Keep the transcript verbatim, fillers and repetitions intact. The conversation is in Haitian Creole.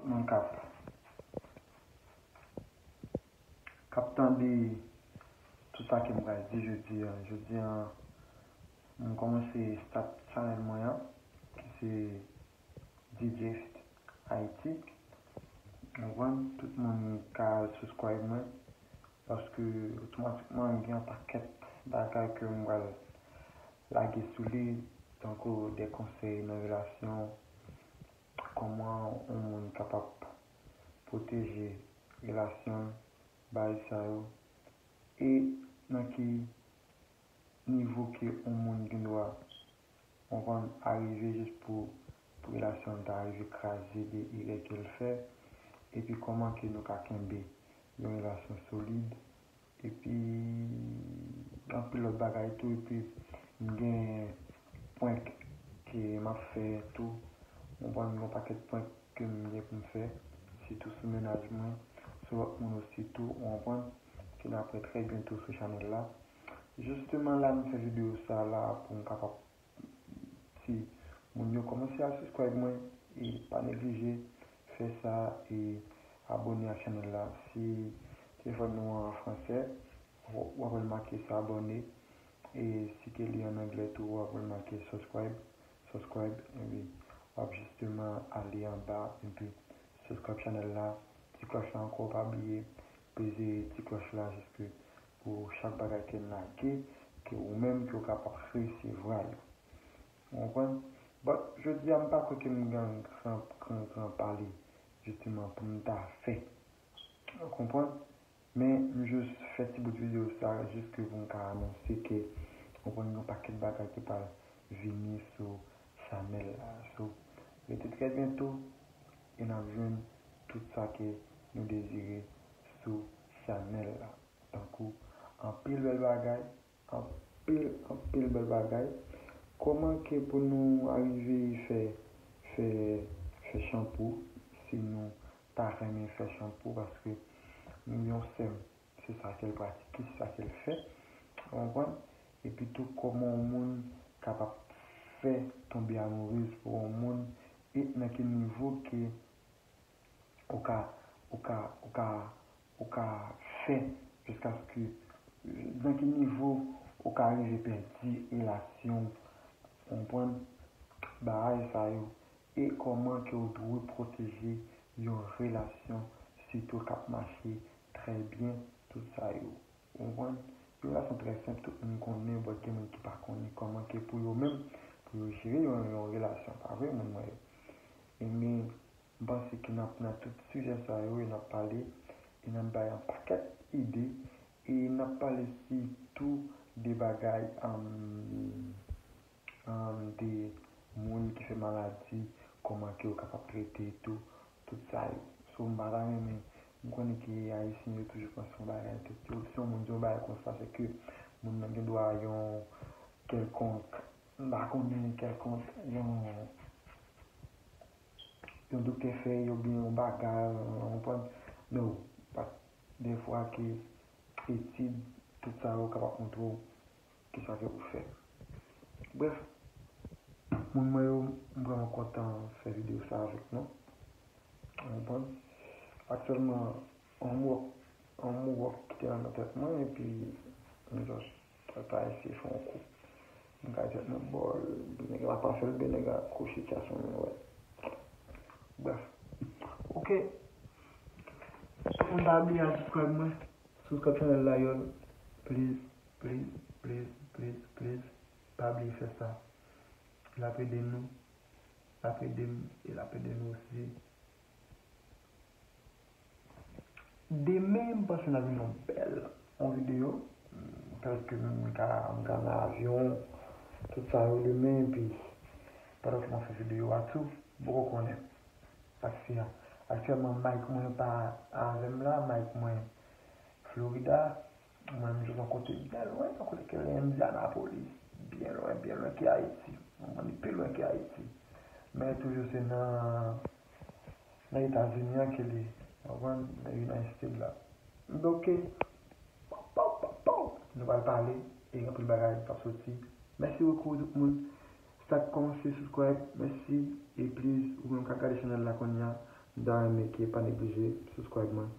Moun k ap k ap tande tout sa ke m pral di jodi a. Jodi a, m kòmanse start channel mwen an, ki se Digest Haiti. Ou konprann? Tout moun ka al subscribe mwen, paske otomatikman gen yon pakèt bagay ke m pral lage sou li, tankou de konsèy nan relasyon, kòman yon moun kapab pwoteje relasyon l, bagay sa yo, e nan ki nivo ke yon moun gen dwa, ou konprann, arive jis pou, pou relasyon l ta rive kraze de erè ke l fè, epi kòman ke nou ka kenbe yon relasyon solid, epi anpil lòt bagay tou, epi m gen prank ke m ap fè tou, ou konprann, yon pakèt prank ke m gen pou m fè, sitou sou mennaj mwen, sou lòt moun osi tou, ou konprann, ke n ap wè trè byento sou chanèl la. Jisteman la, m fè videyo sa la pou m kapab, si moun yo kòmanse al subscribe mwen, e pa neglije fè sa e abòne ak chanèl la. Si telefòn nou an fransè, w ap wè l make s'abonner, e si ke li an anglè tou, w ap wè l make subscribe, subscribe, epi w ap jisteman ale anba, epi subscribe chanèl la, ti klòch la ankò, pa bliye peze ti klòch la, jiske pou chak bagay ke n lage, ke ou menm ke w kapab resevwa l. Ou konprann? Bon, jodi a, m pa kwè ke m gen gran, gran, gran pale, jisteman, pou m ta fè. Ou konprann? Men, m jis fè ti bout videyo sa, jiske pou m ka anonse ke, ou konprann, gen yon pakèt bagay ki pral vini sou chanèl la. So, rete trè byento, e n ap jwenn tout sa ke nou dezire sou chanèl la. Tankou anpil bèl bagay, anpil, anpil bèl bagay. Kòman ke pou nou arive fè, fè, fè chanpou, si nou ta renmen fè chanpou, paske m gen yon sè m, se sa ke l pratike, se sa ke l fè, ou konprann? Epi tou, kòman yon moun kapab fè tonbe amourez pou yon moun, e nan ki nivo ke ou ka, ou ka, ou ka, ou ka fè jiskaske, nan ki nivo ou ka rive pèdi relasyon w, ou konprann, bagay sa yo, e kòman ke w dwe pwoteje yon relasyon, sitou k ap mache trè byen, tout sa yo. Ou konprann? Yon relasyon trè senp, tout moun konnen, but gen moun ki pa konnen kòman ke pou yo menm, pou yo jere yon, yon relasyon, pa vre, moun mwen yo? Ebyen, m panse ke n ap nan tout sijè sa yo, e n ap pale, e n ap bay yon pakèt ide, e n ap pale sitou de bagay, um, um, de moun ki fè maladi, kòman ke yo kapab trete tou, tout sa yo. So, m pa ta renmen, m konnen ke Ayisyen yo toujou panse yon bagay nan tèt yo, si yon moun di yon bagay konsa, se ke moun nan gen dwa yon kèlkonk, m pa konnen, kèlkonk, yon yon doktè fè y oubyen yon bagay, ou konprann? No, pa, defwa ke etid, tout sa yo kapab montre w kisa ke pou fè. Brèf, moun mwen yo, m vrèman kontan fè videyo sa avèk nou. Ou konprann? Aktyèlman, yon mo, yon mo wòk ki te nan tèt mwen, epi m just ta eseye fè yon kou. M ka di tèt mwen bòl, nèg la pa fè l byen, nèg la kwoche tchas mwen, men wè. Brèf. Ok. Tout moun pa bliye al subscribe mwen. Subscribe channel la, y'all. Please, please, please, please, please. Pa bliye fè sa. L ap ede nou. L ap ede m, e l ap ede nou osi. Demen, m panse n ap vin yon bèl, yon videyo. Pèske m ka, m ka nan avyon, tout sa yo demen, epi pandan ke m ap fè videyo a tou, m poko konnen. Paske aktyèlman, mic mwen pa avè m la, mic mwen Florida, mwen m jwenn yon kote byen lwen, yon kote ki rele Indianapolis, byen lwen, byen lwen ki Ayiti. Mwen, li pi lwen ki Ayiti. Men toujou se nan, nan Etazini an ke li, w konprann, nan United States la. Donk, pow, pow, pow, pow, nou pral pale, e anpil bagay k ap soti. Mèsi bokou tout moun. Sa k kòmanse subscribe, mèsi. E please, ou menm k ap gade chanèl la kounye a, M ta renmen ke pa neglije subscribe mwen.